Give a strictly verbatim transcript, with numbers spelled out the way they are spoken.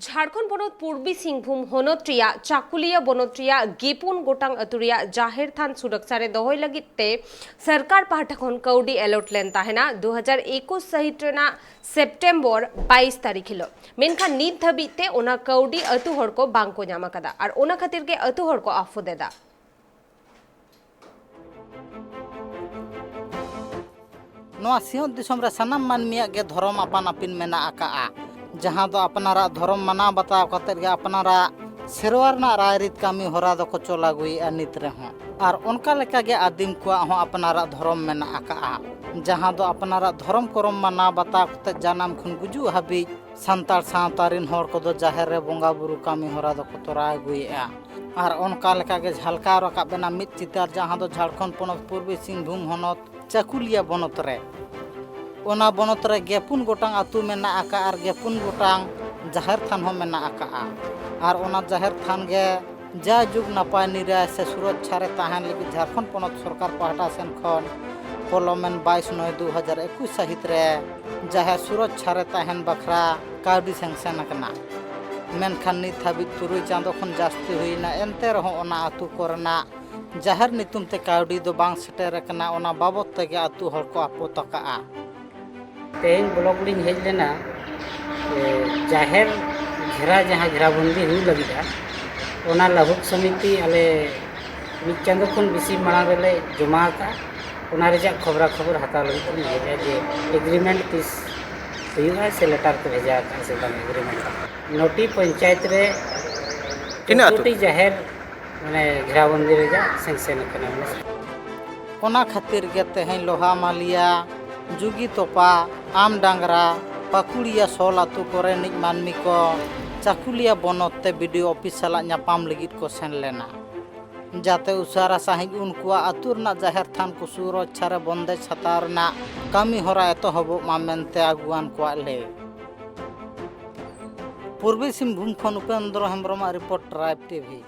ᱡᱷᱟᱲᱠᱷᱚᱸᱰ ᱯᱚᱱᱚᱛ ᱯᱩᱨᱵᱤ ᱥᱤᱝᱵᱷᱩᱢ ᱦᱚᱱᱚᱛ ᱨᱮᱭᱟᱜ ᱪᱟᱠᱩᱞᱤᱭᱟᱹ ᱵᱚᱱᱚᱛ ᱨᱮᱭᱟᱜ ᱜᱮᱯᱩᱱ ᱜᱚᱴᱟᱝ ᱟᱹᱛᱩ ᱨᱮᱭᱟᱜ ᱡᱟᱦᱮᱨ ᱛᱷᱟᱱ ᱥᱩᱨᱚᱠᱪᱷᱟ ᱨᱮ ᱫᱚᱦᱚᱭ ᱞᱟᱹᱜᱤᱫ ᱛᱮ ᱥᱚᱨᱠᱟᱨ ᱯᱟᱦᱴᱟ ᱠᱷᱚᱱ ᱠᱟᱹᱣᱰᱤ ᱮᱞᱚᱴ ᱞᱮᱱ ᱛᱟᱦᱮᱱᱟ ᱫᱩ ᱦᱟᱡᱟᱨ ᱮᱠᱩᱥ ᱥᱟᱹᱦᱤᱛ ᱨᱮᱱᱟᱜ ᱥᱮᱯᱴᱮᱢᱵᱚᱨ ᱵᱟᱭᱤᱥ ᱛᱟᱹᱨᱤᱠᱷ ᱦᱤᱞᱳᱜ᱾ ᱢᱮᱱᱠᱷᱟᱱ ᱱᱤᱛ ᱫᱷᱟᱹᱵᱤᱡ ᱛᱮ ᱚᱱᱟ ᱠᱟᱹᱣᱰᱤ ᱟᱹᱛᱩ ᱦᱚᱲ ᱠᱚ ᱵᱟᱝ ᱠᱚ ᱧᱟᱢ ᱟᱠᱟᱫᱟ ᱟᱨ ᱚᱱᱟ ᱠᱷᱟᱹᱛᱤᱨ ᱜᱮ ᱟᱹᱛᱩ ᱦᱚᱲ ᱠᱚ ᱟᱯᱷᱚᱫ ᱮᱫᱟ᱾ ᱱᱚᱣᱟ ᱥᱤᱧᱚᱛ ᱫᱤᱥᱚᱢ ᱨᱮ ᱥᱟᱱᱟᱢ ᱢᱟᱹᱱᱢᱤᱭᱟᱜ ᱜᱮ ᱫᱷᱚᱨᱚᱢ ᱟᱯᱟᱱ ᱟᱹᱯᱤᱱ ᱢᱮᱱᱟᱜ ᱟᱠᱟᱜᱼᱟ, ᱡᱟᱦᱟᱸ ᱫᱚ ᱟᱯᱱᱟᱨᱟᱜ ᱫᱷᱚᱨᱚᱢ ᱢᱟᱱᱟᱣ ᱵᱟᱛᱟᱣ ᱠᱟᱛᱮᱫ ᱜᱮ ᱟᱯᱱᱟᱨᱟᱜ ᱥᱮᱨᱣᱟ ᱨᱮᱱᱟᱜ ᱨᱟᱭᱨᱤᱛ ᱠᱟᱹᱢᱤ ᱦᱚᱨᱟ ᱫᱚᱠᱚ ᱪᱚᱞ ᱟᱹᱜᱩᱭᱮᱫᱼᱟ ᱱᱤᱛ ᱨᱮᱦᱚᱸ᱾ ᱟᱨ ᱚᱱᱠᱟ ᱞᱮᱠᱟᱜᱮ ᱟᱹᱫᱤᱢ ᱠᱚᱣᱟᱜ ᱦᱚᱸ ᱟᱯᱱᱟᱨᱟᱜ ᱫᱷᱚᱨᱚᱢ ᱢᱮᱱᱟᱜ ᱟᱠᱟᱜᱼᱟ, ᱡᱟᱦᱟᱸ ᱫᱚ ᱟᱯᱱᱟᱨᱟᱜ ᱫᱷᱚᱨᱚᱢ ᱠᱚᱨᱚᱢ ᱢᱟᱱᱟᱣ ᱵᱟᱛᱟᱣ ᱠᱟᱛᱮᱫ ᱡᱟᱱᱟᱢ ᱠᱷᱚᱱ ᱜᱩᱡᱩᱜ ᱦᱟᱹᱵᱤᱡ ᱥᱟᱱᱛᱟᱲ ᱥᱟᱶᱛᱟ ᱨᱤᱱ ᱦᱚᱲ ᱠᱚᱫᱚ ᱡᱟᱦᱮᱨ ᱨᱮ ᱵᱚᱸᱜᱟ ᱵᱩᱨᱩ ᱠᱟᱹᱢᱤ ᱦᱚᱨᱟ ᱫᱚᱠᱚ ᱛᱚᱨᱟᱣ ᱟᱹᱜᱩᱭᱮᱫᱼᱟ᱾ ᱟᱨ ᱚᱱᱠᱟ ᱞᱮᱠᱟᱜᱮ ᱡᱷᱟᱞᱠᱟᱣ ᱨᱟᱠᱟᱵ ᱮᱱᱟ ᱢᱤᱫ ᱪᱤᱛᱟᱹᱨ, ᱡᱟᱦᱟᱸ ᱫᱚ ᱡᱷᱟᱲᱠᱷᱚᱸᱰ ᱯᱚᱱᱚᱛ ᱯᱩᱨᱵᱤ ᱥᱤᱝᱵᱷᱩᱢ ᱦᱚᱱᱚᱛ ᱪᱟᱹᱠᱩᱞᱤᱭᱟ ᱵᱚᱱᱚᱛ ᱨᱮ᱾ ᱚᱱᱟ ᱵᱚᱱᱚᱛ ᱨᱮ ᱜᱮᱯᱩᱱ ᱜᱚᱴᱟᱝ ᱟᱹᱛᱩ ᱢᱮᱱᱟᱜ ᱟᱠᱟᱫ ᱟᱨ ᱜᱮᱯᱩᱱ ᱜᱚᱴᱟᱝ ᱡᱟᱦᱮᱨ ᱛᱷᱟᱱ ᱦᱚᱸ ᱢᱮᱱᱟᱜ ᱟᱠᱟᱫᱼᱟ᱾ ᱟᱨ ᱚᱱᱟ ᱡᱟᱦᱮᱨ ᱛᱷᱟᱱ ᱜᱮ ᱡᱟᱭᱡᱩᱜᱽ ᱱᱟᱯᱟᱭ ᱱᱤᱨᱟᱭ ᱥᱮ ᱥᱩᱨᱚᱠᱪᱷᱟ ᱨᱮ ᱛᱟᱦᱮᱱ ᱞᱟᱹᱜᱤᱫ ᱡᱷᱟᱲᱠᱷᱚᱸᱰ ᱯᱚᱱᱚᱛ ᱥᱚᱨᱠᱟᱨ ᱯᱟᱦᱴᱟ ᱥᱮᱱ ᱠᱷᱚᱱ ᱯᱚᱞᱚᱢᱮᱱ ᱵᱟᱭᱤᱥ ᱱᱚᱭ ᱫᱩ ᱦᱟᱡᱟᱨ ᱮᱠᱩᱥ ᱥᱟᱹᱦᱤᱛ ᱨᱮ ᱡᱟᱦᱮᱨ ᱥᱩᱨᱚᱠᱪᱷᱟ ᱨᱮ ᱛᱟᱦᱮᱱ ᱵᱟᱠᱷᱨᱟ ᱠᱟᱹᱣᱰᱤ ᱥᱮᱝᱥᱮᱱ ᱟᱠᱟᱱᱟ᱾ ᱢᱮᱱᱠᱷᱟᱱ ᱱᱤᱛ ᱦᱟᱹᱵᱤᱡ ᱛᱩᱨᱩᱭ ᱪᱟᱸᱫᱚ ᱠᱷᱚᱱ ᱡᱟᱹᱥᱛᱤ ᱦᱩᱭᱮᱱᱟ, ᱮᱱᱛᱮ ᱨᱮᱦᱚᱸ ᱚᱱᱟ ᱟᱹᱛᱩ ᱠᱚᱨᱮᱱᱟᱜ ᱡᱟᱦᱮᱨ ᱧᱩᱛᱩᱢ ᱛᱮ ᱠᱟᱹᱣᱰᱤ ᱫᱚ ᱵᱟᱝ ᱥᱮᱴᱮᱨ ᱟᱠᱟᱱᱟ᱾ ᱚᱱᱟ ᱵᱟᱵᱚᱫ ᱛᱮᱜᱮ ᱟᱹᱛᱩ ᱦᱚᱲ ᱠᱚ ᱟᱯᱚᱛ ᱟᱠᱟᱜᱼᱟ᱾ ᱛᱮᱦᱮᱧ ᱵᱞᱚᱠ ᱞᱤᱧ ᱦᱮᱡ ᱞᱮᱱᱟ, ᱮ, ᱡᱟᱦᱮᱨ ᱜᱷᱮᱨᱟ, ᱡᱟᱦᱟᱸ ᱜᱷᱮᱨᱟᱵᱚᱱᱫᱤ ᱦᱩᱭ ᱞᱟᱹᱜᱤᱫᱼᱟ, ᱚᱱᱟ ᱞᱟᱹᱦᱩᱠ ᱥᱚᱢᱤᱛᱤ ᱟᱞᱮ ᱢᱤᱫ ᱪᱟᱸᱫᱚ ᱠᱷᱚᱱ ᱵᱮᱥᱤ ᱢᱟᱲᱟᱝ ᱨᱮᱞᱮ ᱡᱚᱢᱟ ᱟᱠᱟᱫᱼᱟ᱾ ᱚᱱᱟ ᱨᱮᱭᱟᱜ ᱠᱷᱚᱵᱽᱨᱟ ᱠᱷᱚᱵᱚᱨ ᱦᱟᱛᱟᱣ ᱞᱟᱹᱜᱤᱫ ᱞᱤᱧ ᱦᱮᱡᱼᱟ ᱡᱮ ᱮᱜᱽᱨᱤᱢᱮᱱᱴ ᱛᱤᱥ ᱦᱩᱭᱩᱜᱼᱟ ᱥᱮ ᱞᱮᱴᱟᱨ ᱠᱚ ᱵᱷᱮᱡᱟ ᱟᱠᱟᱫᱼᱟ ᱥᱮ ᱵᱟᱝ ᱮᱜᱽᱨᱤᱢᱮᱱᱴ᱾ ᱱᱚᱴᱤ ᱯᱚᱧᱪᱟᱭᱮᱛ ᱨᱮ ᱛᱤᱱᱟᱹᱜ ᱟᱹᱛᱩ? ᱪᱳᱫᱽᱫᱳᱴᱤ ᱡᱟᱦᱮᱨ, ᱢᱟᱱᱮ, ᱜᱷᱮᱨᱟᱵᱚᱱᱫᱤ ᱨᱮᱭᱟᱜ ᱥᱮᱝᱥᱮᱱ ᱟᱠᱟᱱᱟ᱾ ᱚᱱᱟ ᱠᱷᱟᱹᱛᱤᱨ ᱜᱮ ᱛᱮᱦᱮᱧ ᱞᱳᱦᱟᱢᱟᱞᱤᱭᱟ, ᱡᱩᱜᱤ ᱛᱚᱯᱟ, ᱟᱢ ᱰᱟᱝᱨᱟ, ᱯᱟᱠᱩᱲᱤᱭᱟ ᱥᱚᱞ ᱟᱹᱛᱩ ᱠᱚᱨᱮᱱᱤᱡ ᱢᱟᱹᱱᱢᱤ ᱠᱚ ᱪᱟᱠᱩᱞᱤᱭᱟ ᱵᱚᱱᱚᱛ ᱛᱮ ᱵᱤ ᱰᱤ ᱳ ᱚᱯᱷᱤᱥ ᱥᱟᱞᱟᱜ ᱧᱟᱯᱟᱢ ᱞᱟᱹᱜᱤᱫ ᱠᱚ ᱥᱮᱱ ᱞᱮᱱᱟ, ᱡᱟᱛᱮ ᱩᱥᱟᱹᱨᱟ ᱥᱟᱺᱦᱤᱡ ᱩᱱᱠᱩᱣᱟᱜ ᱟᱹᱛᱩ ᱨᱮᱱᱟᱜ ᱡᱟᱦᱮᱨ ᱛᱷᱟᱱ ᱠᱚ ᱥᱩᱨᱚᱠᱪᱷᱟ ᱨᱮ ᱵᱚᱱᱫᱮᱡᱽ ᱦᱟᱛᱟᱣ ᱨᱮᱱᱟᱜ ᱠᱟᱹᱢᱤ ᱦᱚᱨᱟ ᱮᱛᱚᱦᱚᱵᱚᱜ ᱢᱟ ᱢᱮᱱᱛᱮ ᱟᱹᱜᱩᱣᱟᱱ ᱠᱚᱣᱟᱜ ᱞᱟᱹᱭ᱾ ᱯᱩᱨᱵᱤ ᱥᱤᱝᱵᱷᱩᱢ ᱠᱷᱚᱱ ᱩᱯᱮᱱᱫᱨᱚ ᱦᱮᱢᱵᱨᱚᱢᱟᱜ ᱨᱤᱯᱳᱨᱴ, ᱴᱨᱟᱭᱤᱵᱽ ᱴᱤ ᱵᱷᱤ᱾